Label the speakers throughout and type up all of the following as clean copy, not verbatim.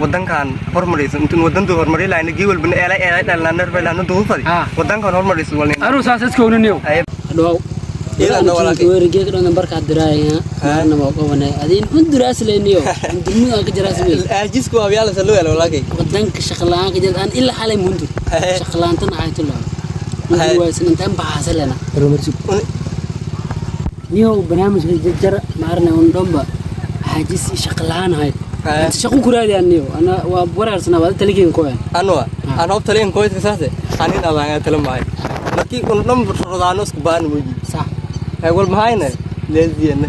Speaker 1: Wadankan hormarayso intuun wadandu horumari lahayna gii walbana eelay eelay dhalnaa nerfaylaano duufadi wadankan hormarayso walnin.
Speaker 2: Anuu saas iska ognaniyo.
Speaker 3: Hadhow.
Speaker 1: Idan walaalkay.
Speaker 3: Weergeed dhan barka diraaya marna waa qabanay adin hunduraas leeniyo hundurmada ka jaraas weey.
Speaker 1: Aajisku waa biyaala soo wala walaalkay.
Speaker 3: Wadanka shaqo la'aan ka jirta aan ilaa xalay mundur shaqo la'aantan ahayto laa hundur waysan intaan baxaasa lena niyo barnaamijka jarjar maarna un dhanba xaajis shaqo la'aan ahayd. Inta shaqo ku raadiyaan niyo ana waa wareersanaa waa taligeen kooyan.
Speaker 1: Anwa aan hoob taliyan koydka saase anin abaanga tala maahay markii un dhan rodaano isku baan mooji.
Speaker 3: Sax.
Speaker 1: Hay wal mahayna leeziyana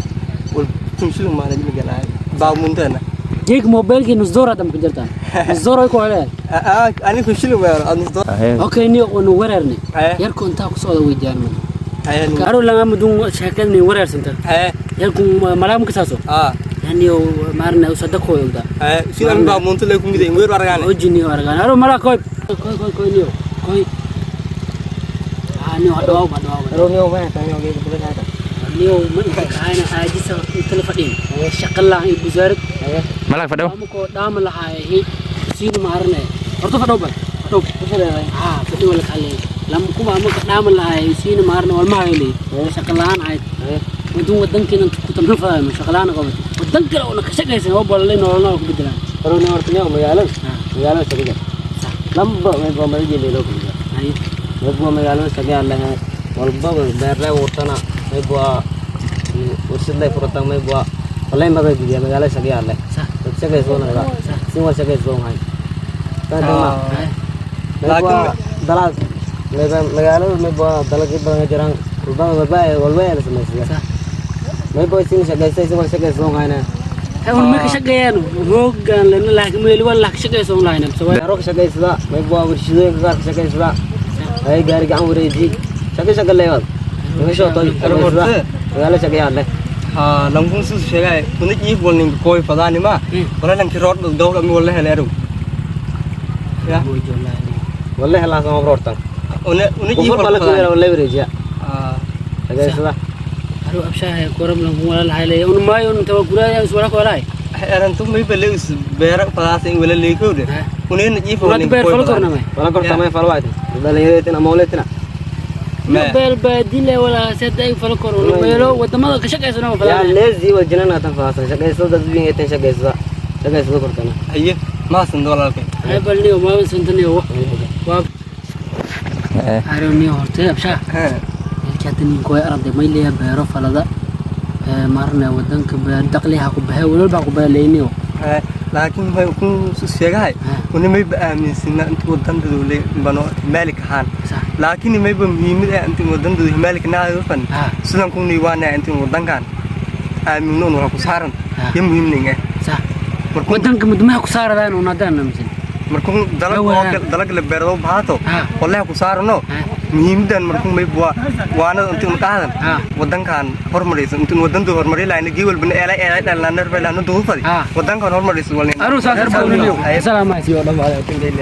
Speaker 1: wal tumshil maana magalaay baa muntana.
Speaker 3: Jeeg mobilkii nus door hadda ma ku jirtaan nus door ay ku heleen.
Speaker 1: Ani kunshil ma aan nus door.
Speaker 3: Okay niyo wanu wareernay yarku intaa ku socda weydiiyaan man karo lama mudun sheekadni wareersanta yarku malaam ka saaso yani maarna usadako yogda.
Speaker 1: Sidan baa munta le kumide weer argaan.
Speaker 3: Ojini argaan aro mala koy koy koy koy niyo koy ah niyo hadhaw hadhaw.
Speaker 1: Aro niyo ma tan niyo geed bulan hada.
Speaker 3: Niyo man kaayna aajisa inta la fadhiin shaqa la'aan iyo busaarad.
Speaker 2: Malaag fadhow.
Speaker 3: Ama ko dhaama lahaayay siin maarna horta fadhow bal fadhow ah fadhow wala kale lama kuma ama ka dhaama lahaayay siin maarna wal ma hayay shaqa la'aan ahayd wadun wadankeena ku tamrin fadaan shaqa la'aan qabat wadan kale oo ka shaqaysan oo bololay nololna ku bedelaan.
Speaker 4: Aro niyo horta niyo magaalada magaalada shaqada lamba may baa madajii loo kordhiya may baa magaalada shaqada lahayn walbaba beerlay wurtana may baa warshad lay furata may baa walay mada jidiya magaalada shaqada leh dad shaqayso naga sin wal shaqayso hay tan ma may baa dalaag may baa magaalada may baa dalagyo badan jiraan walbaba walba walba la sameysay may baa sin shaqaysay sin wal shaqayso hayna.
Speaker 3: Un ma ka shaqeeyaan hoogan lana laakiin meel wal ka shaqeyso online soo.
Speaker 4: Beero ka shaqaysada may baa warshadooyinka qaar ka shaqaysada ay gaari gacan wareeji shaqo shaqo leeyahay meesha toy magaalo shaqada leh.
Speaker 1: Ha lankun suu sheegay kuna jiif wal ninka koy fadaani ma wala lanki rood dawla mi wala helay aro ya.
Speaker 4: Wallahi la sama roortan.
Speaker 1: Una una jiif
Speaker 4: wal
Speaker 1: wal
Speaker 4: kala
Speaker 1: fadaani
Speaker 4: wala wareejiya shaqaysada.
Speaker 3: Aro abshaha koram lan wala lahaylay un maayo un tawakulaaya iswala ko walaay.
Speaker 1: Arantu may baleus beera fadaas in wala leekowde unina jiif wal
Speaker 3: wala
Speaker 1: ninka
Speaker 3: beer
Speaker 1: koy
Speaker 3: fal
Speaker 1: fadaani
Speaker 3: korna may
Speaker 4: wala korta may falwaayt dhalinyareetina mawleetina.
Speaker 3: Mobile baadile wala saday fal kor meelo wadamada ka shaqeysana
Speaker 4: yaa
Speaker 3: fadaan.
Speaker 4: Leezi wal jinana tan faasan shaqaysada dad wiin shaqaysada shaqaysada kortana.
Speaker 1: Haye maasan walaalkay.
Speaker 3: Ay bal niyo ma santaniyo waa aro niyo horte abshaha halkaatan koy arday may leeya beero falada marna wadanka beer dakhliha ku baxay walba baa ku beelayniyo.
Speaker 1: Laakiin may kun suu sheegahay una mayba aaminsana inta wadandadu le bano maalik ahaan laakiin mayba muhiimad ah inta wadandadu maalik naado fan sidan kun niwaana inta wadankan aamino wala ku saaran ya muhiimninga.
Speaker 3: Sax.
Speaker 1: Markuu
Speaker 3: wadanka mudmaha ku saaradaan una hadaan aaminsan.
Speaker 1: Markuu dalag oo kale dalag la beerado baato wallahi ku saarano muhiimadan markuu may waa waana inta un qaadan wadankan horumarayso inta wadandadu horumari lahayna gii walbana eelay eelay dhalnaa nerfaylaano duufadi wadankan horumarayso walnin.
Speaker 2: Anuu saas iska ognaniyo. Assalaamu calaykum.